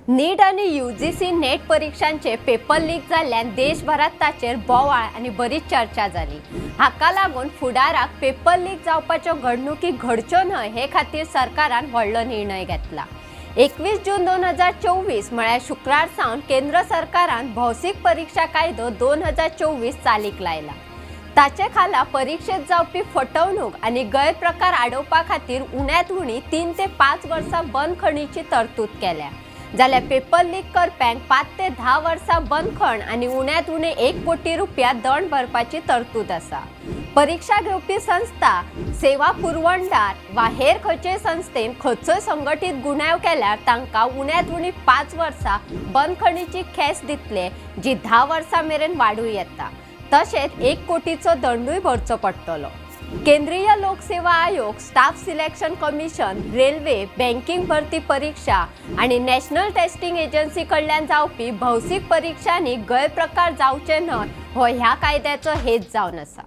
नीट आनी यूजीसी नेट परिक्षांचे paper leak जाल्ल्यान देशभरात ताचेर बोवाळ आनी बरीच चर्चा जाली. हाका लागून फुडाराक पेपर लीक जावपाच्यो घडणुकी घडच्यो न्हय हे खातीर सरकारान व्हडलो निर्णय घेतला. 21 जून 2024 म्हळ्यार शुक्रार सावन केंद्र सरकारान भौशीक परिक्षा कायदो 2024 चालीक लायला. ताचे खाला परिक्षेत जावपी फटवणूक आनी गैरप्रकार आडोवपा खातीर उण्यांत उणी 3 ते 5 वर्सां बंदखणीची तरतूद केल्या, जाल्यार पेपर लीक करप्यांक 5 ते 10 वर्सां बंदखण आनी उण्यांत उणे 1 कोटी रुपया दंड भरपाची तरतूद आसा. परीक्षा घेवपी संस्था, सेवा पुरवणदार वा हेर खंयचेय संस्थेन खंयचोय संघटीत गुन्यांव केल्यार तांकां उण्यांत उणी 5 वर्सां बंदखणीची ख्यास्त दितले, जी 10 वर्सां मेरेन वाडूं येता. तशेंच 1 कोटीचो दंडूय भरचो पडटलो. केंद्रीय लोकसेवा आयोग, staff selection commission, railway, banking भरती परीक्षा आनी नॅशनल टेस्टिंग एजन्सी कडल्यान जावपी भौशीक परिक्षांनी गैरप्रकार जावचे न्हय हो ह्या कायद्याचो हेत जावन आसा.